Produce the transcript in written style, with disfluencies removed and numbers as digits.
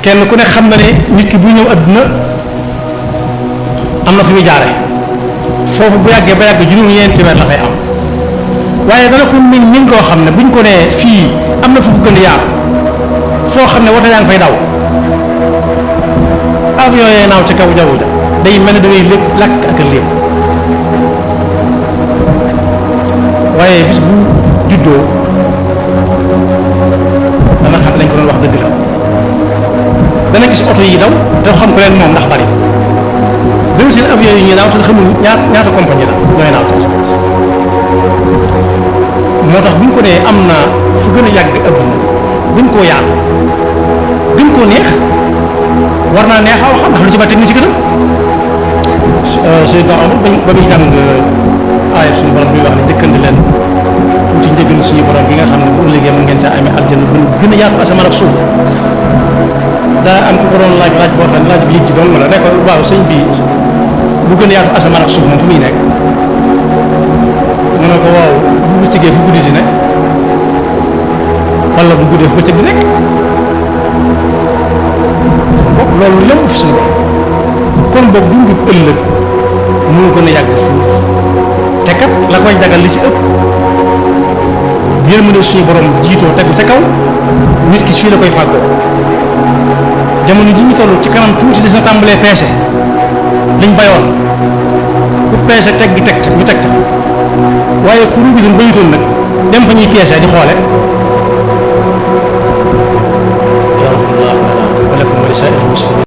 kenn ku ne xam na ne nit ki bu ñëw adduna am na fu muy jaare foofu bu yàggee ba yàgg juróom-ñeenti weer la fay am waaye dana ko min koo xam ne buñ ko nee fii am na fu gën a yaatu foo xam ne wata yaa ngi fay daw avion yee naaw ca kaw jaww ja day mel ne da ngay lépp lakk ak a lépp waaye bis bu juddoo dana xam lañ ko doon wax dëgg la dana gis oto yi daw te xam ko leen moom ndax bari dana seen avion yi ñuy naaw te xamul ñaata compagnie la ñooy naaw tam moo tax buñ ko nee am na fu gën a yàgg adduna buñ koo yaatu buñ koo neex war naa neex aw xam ndax lu ci ba teg ni ci gën a Seydina Omar ba muy jàng aaya suñu borom bi wax ne jëkkandi leen wuti njëgalu suñu borom bi nga xam ne bu ëllëgee mën ngeen caa amee aljanna bu gën a yaatu asamaan ak suuf daa am ku ko doon laaj boo xam ne laaj bi yëg ci doon la ne ko waaw sëñ bi bu gën a yaatu asamaan ak suuf moom fu muy nekk mu ne ko waaw bu bëccëgee fu guddi di nekk wala bu guddee fu bëccëg di nekk loolu lépp fi suñu kon boog dundu ëllëg moo gën a yàgg fuuf te kat la koy dagal li ci ëpp yërmande suñu borom jiitoo tegu ca kaw nit ki fii la koy fàggoo jamono ji ñu toll ci kanam tuuti des na tàmbalee peese liñ bayoon ku peese teg gi teg ñu teg waaye ku ruugisoon bayitoon nag dem fa ñuy peese di xoole